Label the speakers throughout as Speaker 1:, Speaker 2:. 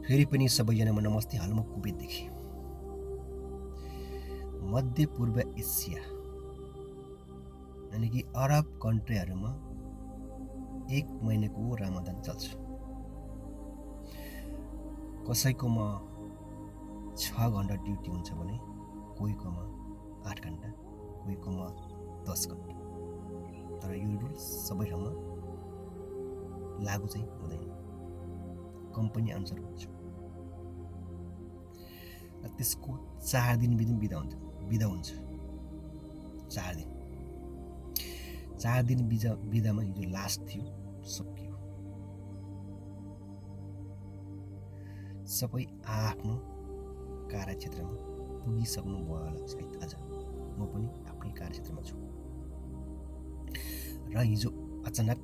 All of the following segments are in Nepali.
Speaker 1: फेरि पनि सबैजनामा नमस्ते। हाल म कुवेतदेखि। मध्य पूर्व एसिया यानि कि अरब कन्ट्रीहरूमा 1 महिनाको रमजान चल्छ। कसैकोमा 6 घण्टा ड्युटी हुन्छ भने कोहीकोमा 8 घण्टा, कोहीकोमा 10 घण्टा। तर यो रुल सबै ठाउँमा लागू चाहिँ हुँदैन, कम्पनी अनुसार हुन्छ। र त्यसको 4 दिन बिदा हुन्छ। 4 दिन बिदामा हिजो लास्ट थियो, सकियो। सबै आफ्नो कार्यक्षेत्रमा पुगिसक्नु भयो होला सायद आज। म पनि आफ्नै कार्यक्षेत्रमा छु। र हिजो अचानक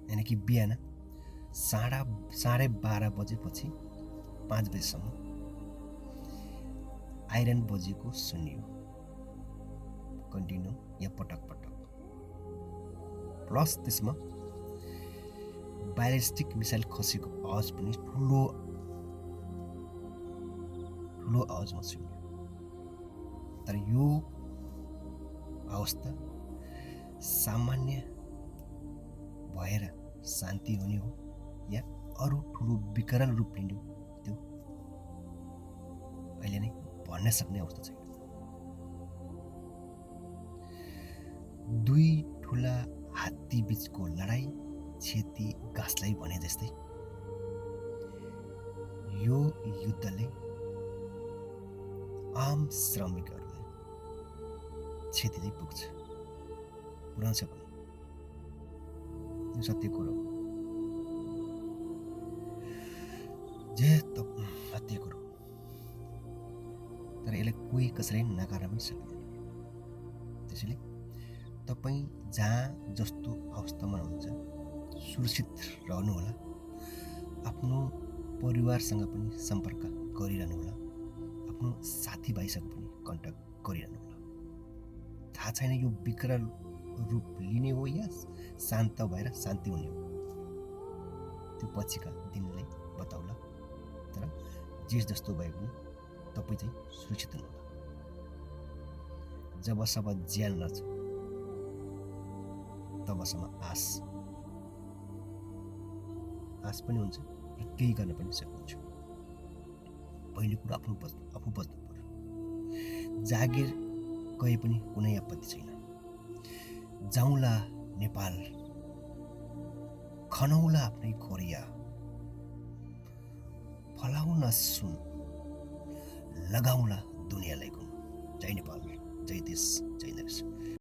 Speaker 1: यानि कि बिहान 12:30 बजेपछि 5 बजेसम्म आइरन बजेको सुनियो, कन्टिन्यू या पटक। प्लस त्यसमा ब्यालिस्टिक मिसाइल खसेको आवाज पनि ठुलो आवाजमा सुनियो। तर यो अवस्था सामान्य भएर शान्ति हुने हो या अरू ठुलो विकराल रूप लिने हो, त्यो अहिले नै भन्न सक्ने अवस्था छैन। 2 ठुला हात्ती बीचको लडाई क्षति गाँसलाई भने जस्तै यो युद्धले आम श्रमिकहरूलाई क्षति चाहिँ पुर्याउँछ पनि। यो सत्य कुरो हो, सत्य कुरो। तर यसलाई कोही कसैले नकार्न पनि सक्दैन। त्यसैले तपाईँ जहाँ जस्तो अवस्थामा हुनुहुन्छ सुरक्षित रहनुहोला। आफ्नो परिवारसँग पनि सम्पर्क गरिरहनुहोला। आफ्नो साथीभाइसँग पनि कन्ट्याक्ट गरिरहनुहोला। थाहा छैन यो विकराल रूप लिने हो या शान्त भएर शान्ति हुने हो, त्यो पछिका दिनले बताउला। तर जे जस्तो भए पनि तपाईँ चाहिँ सुरक्षित हुनुहोला। जबसम्म ज्यान रहन्छ तबसम्म आश पनि हुन्छ र केही गर्न पनि सक्नुहुन्छ। पहिलो कुरो आफू बच्नु पर्यो। जागिर गए पनि कुनै आपत्ति छैन। जाउँला नेपाल, खनौला आफ्नै खोरिया, फलाउन सुन, लगाउला दुनियाँलाई गुण। जय नेपाल, जय देश, जय नरेश।